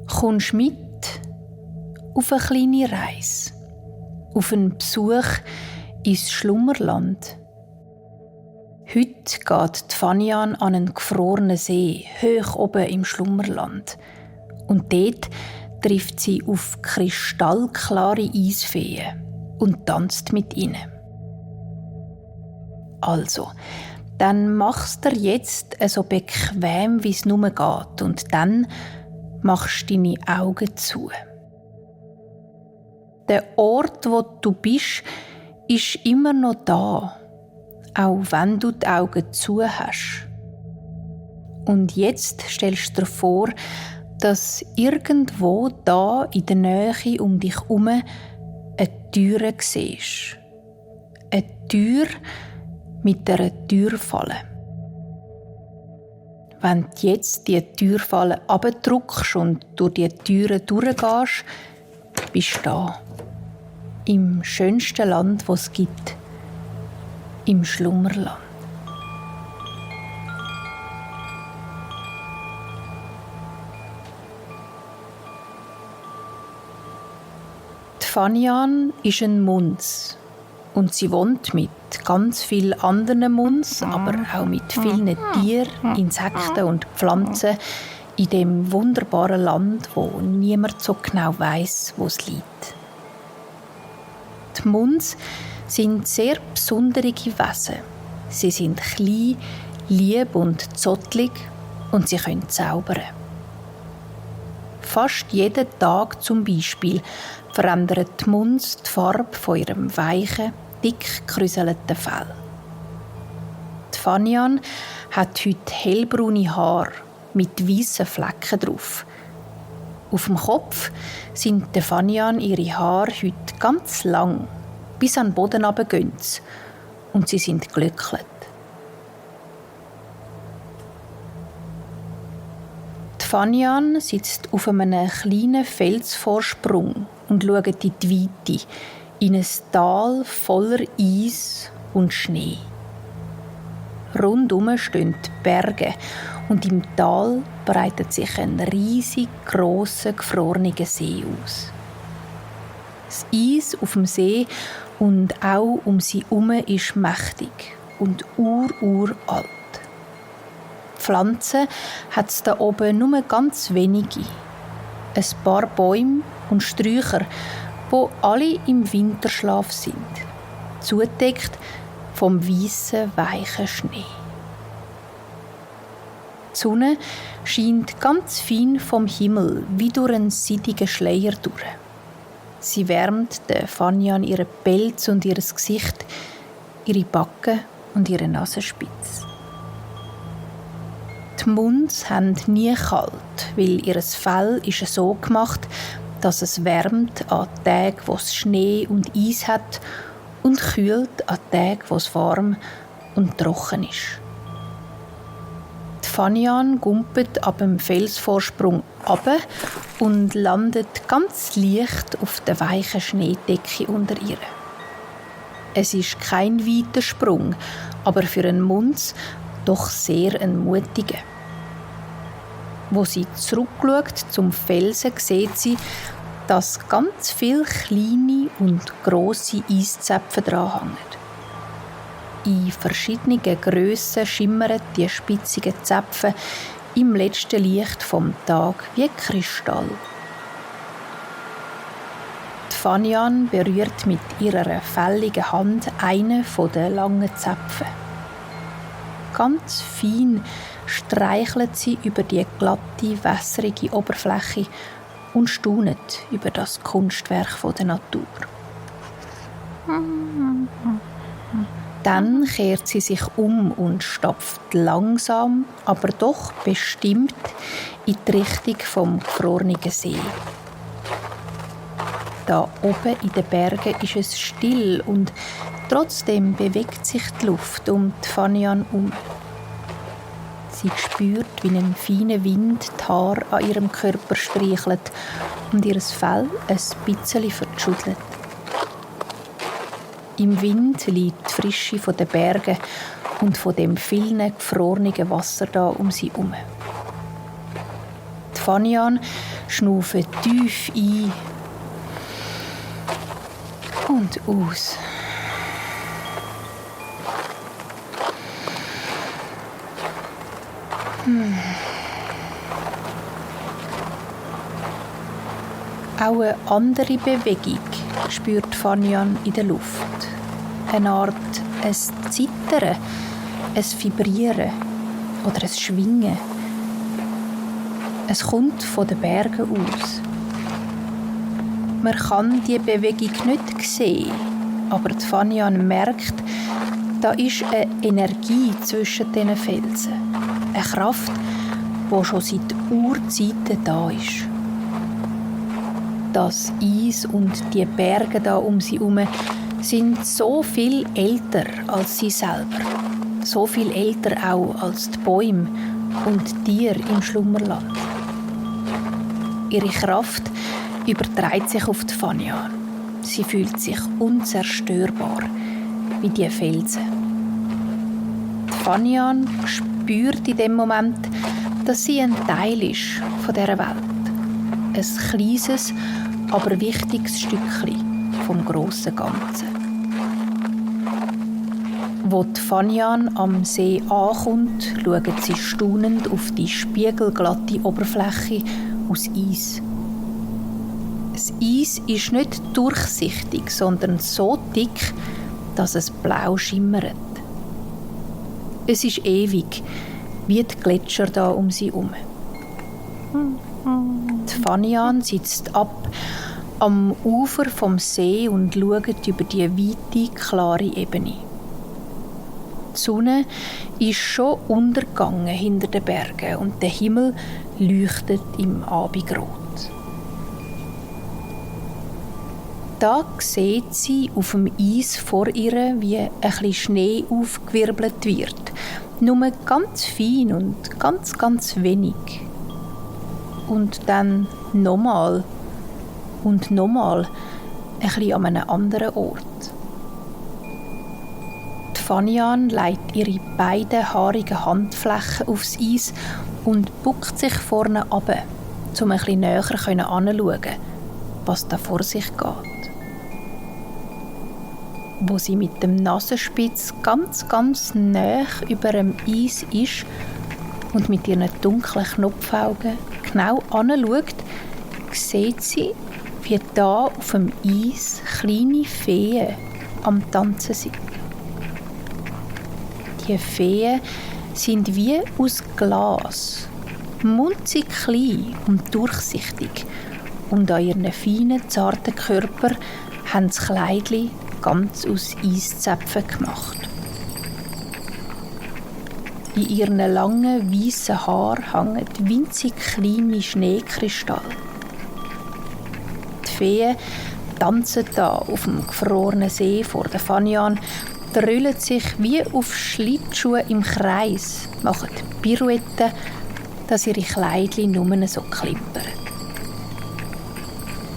Kommst mit auf eine kleine Reise, auf einen Besuch ins Schlummerland. Heute geht Fanian an einen gefrorenen See, hoch oben im Schlummerland. Und dort trifft sie auf kristallklare Eisfeen und tanzt mit ihnen. Also, dann machst dir jetzt so bequem, wie es nur geht, und dann machst du deine Augen zu. Der Ort, wo du bist, ist immer noch da, auch wenn du die Augen zu hast. Und jetzt stellst du dir vor, dass irgendwo da in der Nähe um dich herum eine Tür siehst. Eine Tür mit einer Türfalle. Wenn du jetzt die Türfalle abdrückst und durch die Türen durchgehst, bist du da. Im schönsten Land, das es gibt. Im Schlummerland. Die Fanian ist ein Muns. Und sie wohnt mit ganz vielen anderen Muns, aber auch mit vielen Tieren, Insekten und Pflanzen in dem wunderbaren Land, wo niemand so genau weiss, wo es liegt. Die Muns sind sehr besondere Wesen. Sie sind klein, lieb und zottelig und sie können zaubern. Fast jeden Tag zum Beispiel verändert die Muns die Farbe von ihrem weichen, dick gekräuselten Fell. Die Fanian hat heute hellbraune Haare mit weißen Flecken drauf. Auf dem Kopf sind der Fanian ihre Haare heute ganz lang, bis an den Boden runtergehen und sie sind glücklich. Die Fanian sitzt auf einem kleinen Felsvorsprung und schaut in die Weite, in ein Tal voller Eis und Schnee. Rundum stehen die Berge und im Tal breitet sich ein riesig grosser, gefrorener See aus. Das Eis auf dem See und auch um sie herum ist mächtig und uralt. Pflanzen hat es da oben nur ganz wenige. Ein paar Bäume und Sträucher, wo alle im Winterschlaf sind, zugedeckt vom weißen, weichen Schnee. Die Sonne scheint ganz fein vom Himmel wie durch einen seidigen Schleier durch. Sie wärmt der Fanian ihren Pelz und ihr Gesicht, ihre Backen und ihre Nasenspitze. Die Muns haben nie kalt, weil ihr Fell ist so gemacht, dass es wärmt an Tagen, wo es Schnee und Eis hat, und kühlt an Tagen, wo es warm und trocken ist. Die Fanian gumpelt ab dem Felsvorsprung runter und landet ganz leicht auf der weichen Schneedecke unter ihr. Es ist kein weiter Sprung, aber für einen Muns doch sehr ein mutiger. Wo sie zurückschaut zum Felsen, sieht sie, dass ganz viele kleine und grosse Eiszäpfe dran hängen. In verschiedenen Grössen schimmern die spitzigen Zäpfe im letzten Licht vom Tag wie Kristall. Die Fanian berührt mit ihrer fälligen Hand einen der langen Zäpfe. Ganz fein streichelt sie über die glatte, wässrige Oberfläche und staunet über das Kunstwerk der Natur. Dann kehrt sie sich um und stapft langsam, aber doch bestimmt in die Richtung vom gefrorenen See. Da oben in den Bergen ist es still und trotzdem bewegt sich die Luft um die Fanian um. Sie spürt, wie ein feiner Wind die Haare an ihrem Körper streichelt und ihr Fell ein bisschen verschüttelt. Im Wind liegt die Frische der Berge und von dem vielen gefrorenen Wasser da um sie herum. Die Fanian schnaufen tief ein und aus. Auch eine andere Bewegung spürt Fanian in der Luft. Eine Art ein Zittern, ein Vibrieren oder ein Schwingen. Es kommt von den Bergen aus. Man kann die Bewegung nicht sehen, aber Fanian merkt, da ist eine Energie zwischen diesen Felsen. Eine Kraft, die schon seit Urzeiten da ist. Das Eis und die Berge da um sie herum sind so viel älter als sie selber. So viel älter auch als die Bäume und die Tiere im Schlummerland. Ihre Kraft überträgt sich auf die Fanian. Sie fühlt sich unzerstörbar wie die Felsen. Die Fanian spürt in dem Moment, dass sie ein Teil ist von dieser Welt. Ein kleines, aber wichtiges Stückchen vom grossen Ganzen. Wo die Fanian am See ankommt, schaut sie staunend auf die spiegelglatte Oberfläche aus Eis. Das Eis ist nicht durchsichtig, sondern so dick, dass es blau schimmert. Es ist ewig, wie die Gletscher da um sie herum. Die Fanian sitzt ab am Ufer vom See und schaut über die weite, klare Ebene. Die Sonne ist schon untergegangen hinter den Bergen und der Himmel leuchtet im Abendrot. Da sieht sie auf dem Eis vor ihr, wie ein bisschen Schnee aufgewirbelt wird. Nur ganz fein und ganz, ganz wenig. Und dann nochmal und nochmal, ein bisschen an einem anderen Ort. Die Fanian legt ihre beiden haarigen Handflächen aufs Eis und buckt sich vorne runter, um ein bisschen näher hinzuschauen, was da vor sich geht. Wo sie mit dem Nasenspitz ganz, ganz nahe über dem Eis ist und mit ihren dunklen Knopfaugen genau anschaut, sieht sie, wie da auf dem Eis kleine Feen am Tanzen sind. Die Feen sind wie aus Glas, munzig klein und durchsichtig, und an ihren feinen, zarten Körper haben das Kleidchen ganz aus Eiszäpfen gemacht. In ihren langen, weißen Haaren hängen winzig kleine Schneekristalle. Die Feen tanzen da auf dem gefrorenen See vor der Fanian, drüllen sich wie auf Schlittschuhe im Kreis, machen Pirouetten, dass ihre Kleidchen nur so klimpern.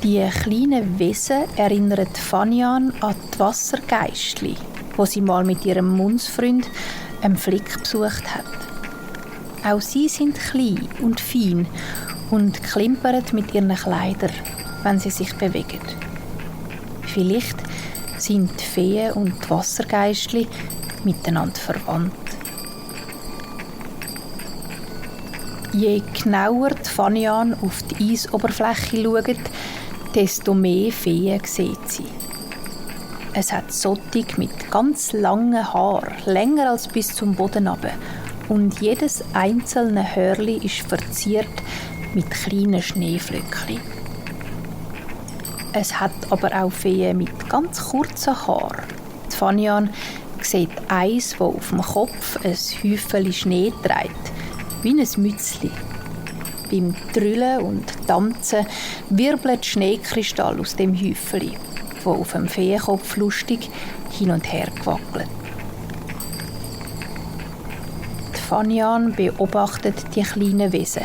Die kleinen Wesen erinnern Fanian an die Wassergeistli, wo sie mal mit ihrem Mundsfreund einen Flick besucht hat. Auch sie sind klein und fein und klimpern mit ihren Kleidern, wenn sie sich bewegen. Vielleicht sind die Feen und die Wassergeistli miteinander verwandt. Je genauer die Fanian auf die Eisoberfläche schaut, desto mehr Feen sieht sie. Es hat Sottig mit ganz langen Haaren, länger als bis zum Boden runter. Und jedes einzelne Hörli ist verziert mit kleinen Schneeflöckchen. Es hat aber auch Feen mit ganz kurzen Haaren. Die Fanian sieht eins, das auf dem Kopf ein Häufchen Schnee trägt, wie ein Mützli. Beim Trüllen und Tanzen wirbelt Schneekristall aus dem Häufchen, wo auf dem Feenkopf lustig hin und her gewackelt. Die Fanian beobachtet die kleinen Wesen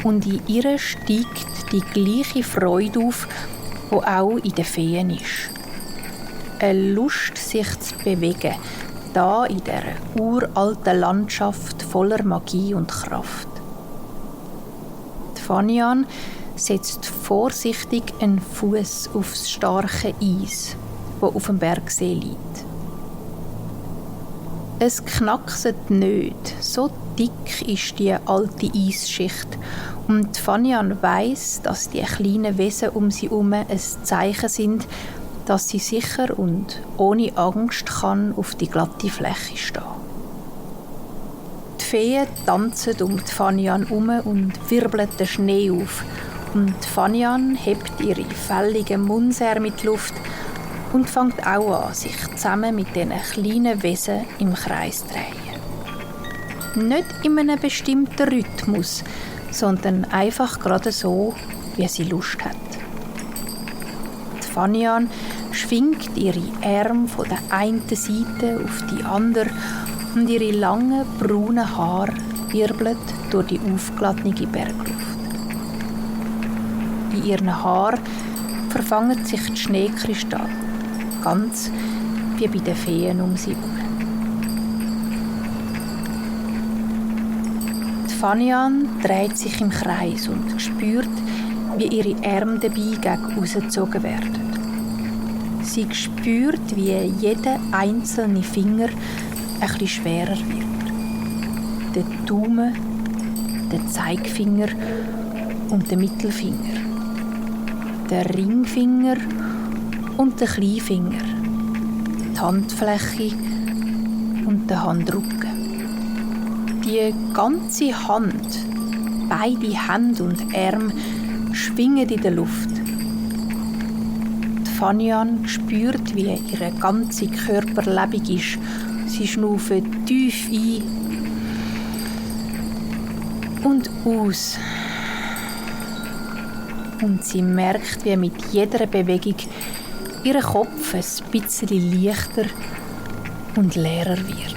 und in ihr steigt die gleiche Freude auf, die auch in den Feen ist. Eine Lust, sich zu bewegen, da in dieser uralten Landschaft voller Magie und Kraft. Die Fanian setzt vorsichtig einen Fuß aufs starke Eis, das auf dem Bergsee liegt. Es knackset nicht, so dick ist die alte Eisschicht. Und Fanian weiss, dass die kleinen Wesen um sie herum ein Zeichen sind, dass sie sicher und ohne Angst kann auf die glatte Fläche stehen. Die Feen tanzen um die Fanian herum und wirbeln den Schnee auf. Und Fanian hebt ihre fälligen Mundsärme in die Luft und fängt auch an, sich zusammen mit diesen kleinen Wesen im Kreis zu drehen. Nicht in einem bestimmten Rhythmus, sondern einfach gerade so, wie sie Lust hat. Die Fanian schwingt ihre Arme von der einen Seite auf die andere und ihre langen, braunen Haare wirbeln durch die aufgeladene Bergluft. In ihren Haaren verfangen sich die Schneekristalle, ganz wie bei den Feen um sie herum. Die Fanian dreht sich im Kreis und spürt, wie ihre Arme dabei gegen rausgezogen werden. Sie spürt, wie jeder einzelne Finger ein bisschen schwerer wird. Der Daumen, der Zeigefinger und der Mittelfinger. Der Ringfinger und der Kleinfinger. Die Handfläche und der Handrücken. Die ganze Hand, beide Hände und Arme schwingen in der Luft. Die Fanian spürt, wie ihr ganzer Körper lebendig ist. Sie schnauft tief ein und aus. Und sie merkt, wie mit jeder Bewegung ihr Kopf ein bisschen leichter und leerer wird.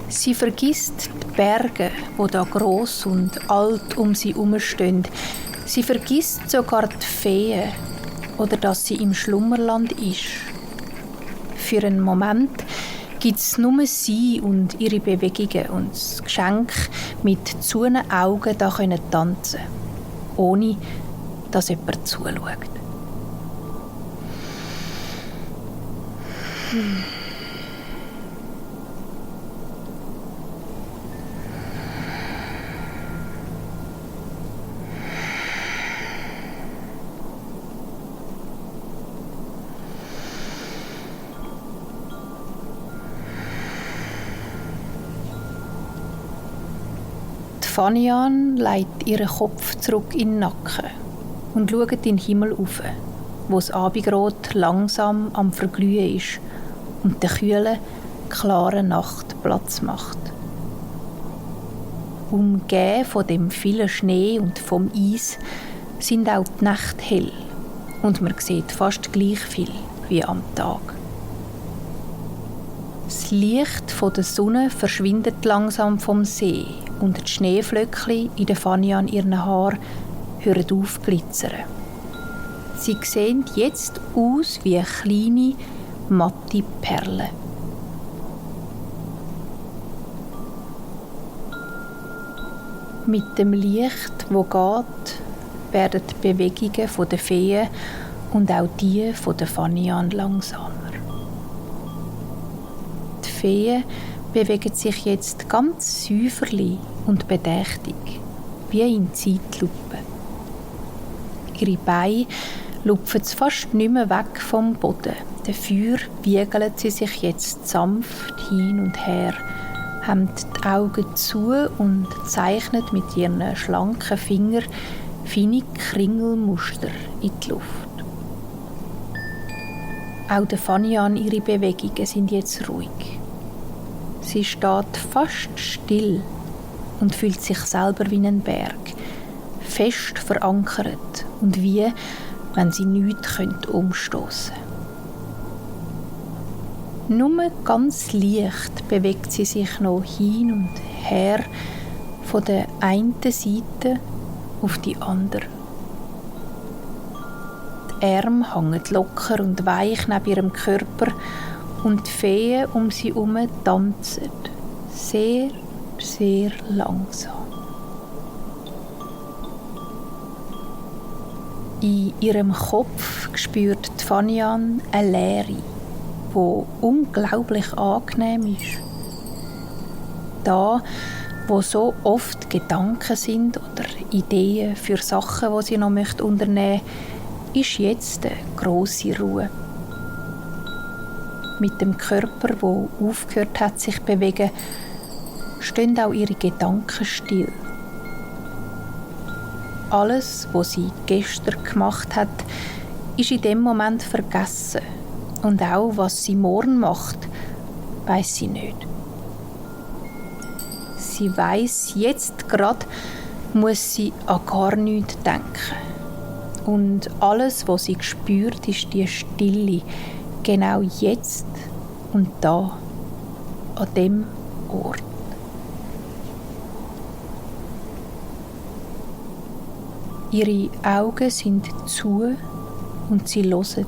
Sie vergisst die Berge, die da gross und alt um sie herumstehen. Sie vergisst sogar die Feen oder dass sie im Schlummerland ist. Für einen Moment gibt es nur sie und ihre Bewegungen und das Geschenk, mit zugehenden Augen da tanzen können, ohne dass jemand zuschaut. Fanian legt ihren Kopf zurück in den Nacken und schaut in den Himmel auf, wo das Abendrot langsam am Verglühen ist und der kühlen, klaren Nacht Platz macht. Umgeben von dem vielen Schnee und vom Eis sind auch die Nächte hell und man sieht fast gleich viel wie am Tag. Das Licht von der Sonne verschwindet langsam vom See und die Schneeflöckchen in der Fanian ihren Haaren hören auf zu glitzern. Sie sehen jetzt aus wie kleine, matte Perlen. Mit dem Licht, das geht, werden die Bewegungen der Feen und auch die der Fanian langsamer. Die Feen bewegen sich jetzt ganz säuferlich und bedächtig, wie in Zeitlupe. Ihre Beine lupfen fast nicht mehr weg vom Boden. Dafür wiegeln sie sich jetzt sanft hin und her, haben die Augen zu und zeichnen mit ihren schlanken Fingern feine Kringelmuster in die Luft. Auch der Fanian, ihre Bewegungen sind jetzt ruhig. Sie steht fast still und fühlt sich selber wie ein Berg, fest verankert und wie, wenn sie nichts umstoßen könnte. Nur ganz leicht bewegt sie sich noch hin und her von der einen Seite auf die andere. Die Arme hängen locker und weich neben ihrem Körper und die Feen um sie herum tanzen. Sehr, sehr langsam. In ihrem Kopf spürt Fanian eine Leere, die unglaublich angenehm ist. Da, wo so oft Gedanken sind oder Ideen für Sachen, die sie noch unternehmen möchte, ist jetzt eine grosse Ruhe. Mit dem Körper, der aufgehört hat, sich zu bewegen, stehen auch ihre Gedanken still. Alles, was sie gestern gemacht hat, ist in dem Moment vergessen. Und auch, was sie morgen macht, weiss sie nicht. Sie weiss, jetzt gerade muss sie an gar nichts denken. Und alles, was sie spürt, ist die Stille. Genau jetzt und da, an dem Ort. Ihre Augen sind zu und sie hören.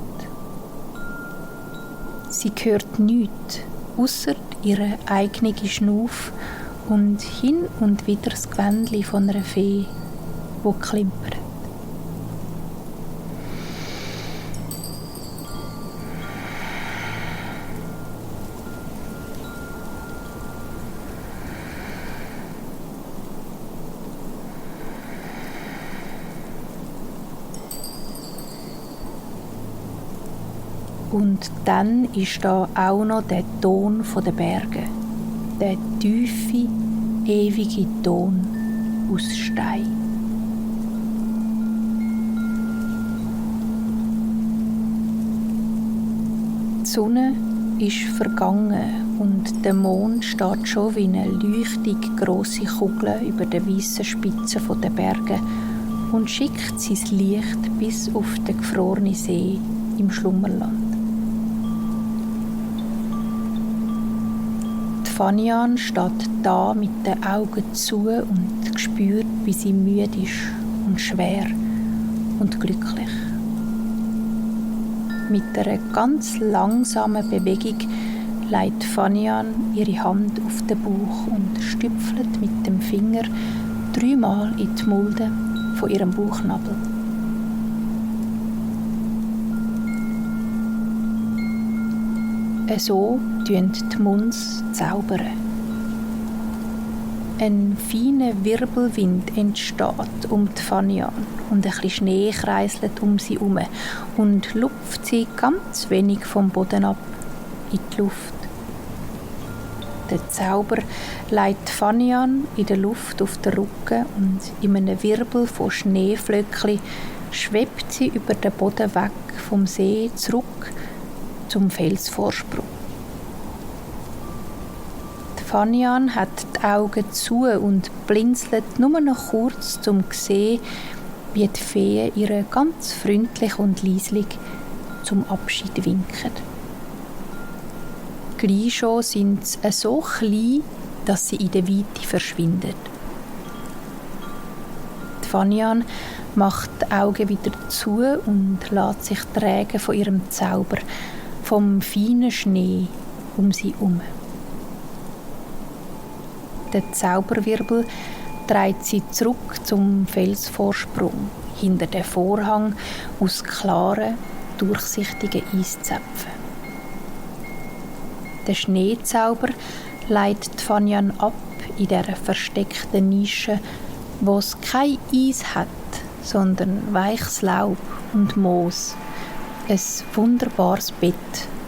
Sie hört nichts, ausser ihren eigenen Schnuff und hin und wieder das Gewändchen von einer Fee, die klimpert. Und dann ist da auch noch der Ton der Berge. Der tiefe, ewige Ton aus Stein. Die Sonne ist vergangen und der Mond steht schon wie eine leuchtig grosse Kugel über den weißen Spitzen der Berge und schickt sein Licht bis auf den gefrorenen See im Schlummerland. Fanian steht da mit den Augen zu und spürt, wie sie müde ist und schwer und glücklich. Mit einer ganz langsamen Bewegung legt Fanian ihre Hand auf den Bauch und stüpfelt mit dem Finger 3-mal in die Mulde von ihrem Bauchnabel. So zaubern die Muns. Ein feiner Wirbelwind entsteht um die Fanian und ein bisschen Schnee kreiselt um sie herum und lupft sie ganz wenig vom Boden ab in die Luft. Der Zauber legt Fanian in der Luft auf den Rücken und in einem Wirbel von Schneeflöckchen schwebt sie über den Boden weg vom See zurück zum Felsvorsprung. Fanian hat die Augen zu und blinzelt nur noch kurz, um zu sehen, wie die Feen ihr ganz freundlich und leislich zum Abschied winken. Gleich schon sind sie so klein, dass sie in der Weite verschwinden. Die Fanian macht die Augen wieder zu und lässt sich tragen von ihrem Zauber, vom feinen Schnee um sie herum. Der Zauberwirbel trägt sie zurück zum Felsvorsprung, hinter den Vorhang aus klaren, durchsichtigen Eiszäpfen. Der Schneezauber leitet Fanian ab in dieser versteckten Nische, wo es kein Eis hat, sondern weiches Laub und Moos. Ein wunderbares Bett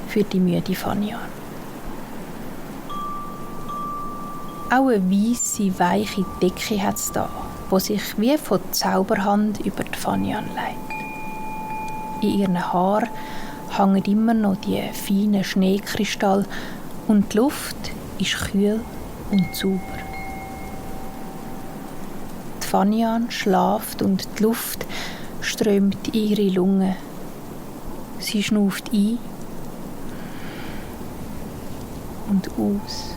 für die müde Fanian. Auch eine weisse, weiche Decke hat es da, die sich wie von Zauberhand über die Fanian legt. In ihren Haaren hängen immer noch die feinen Schneekristalle und die Luft ist kühl und sauber. Die Fanian schläft und die Luft strömt in ihre Lungen. Sie schnauft ein und aus.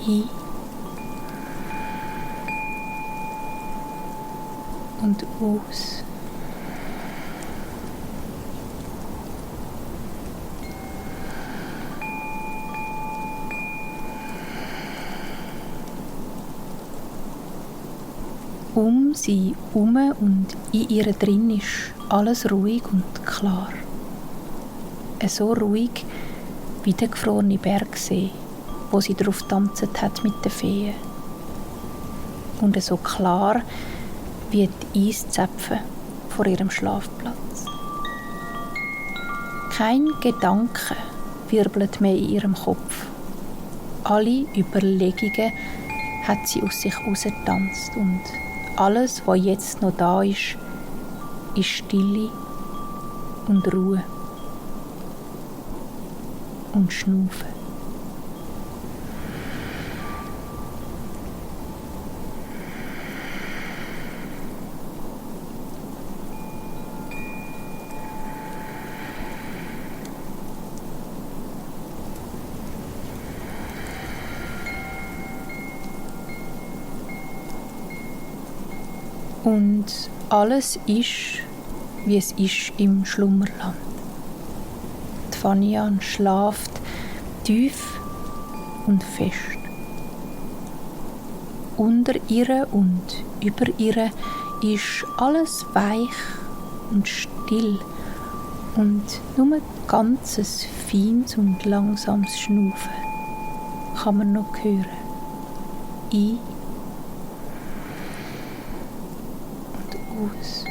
Ein und aus. Um sie herum und in ihr drin ist alles ruhig und klar. So ruhig wie der gefrorene Bergsee, wo sie drauf tanzt hat mit den Feen. Und so klar wie die Eiszäpfe vor ihrem Schlafplatz. Kein Gedanke wirbelt mehr in ihrem Kopf. Alle Überlegungen hat sie aus sich herausgetanzt und alles, was jetzt noch da ist Stille und Ruhe und Schnaufen. Und alles ist, wie es ist im Schlummerland. Die Fanian schlaft tief und fest. Unter ihr und über ihr ist alles weich und still und nur ganzes feines und langsames Schnaufen kann man noch hören. Ein und aus.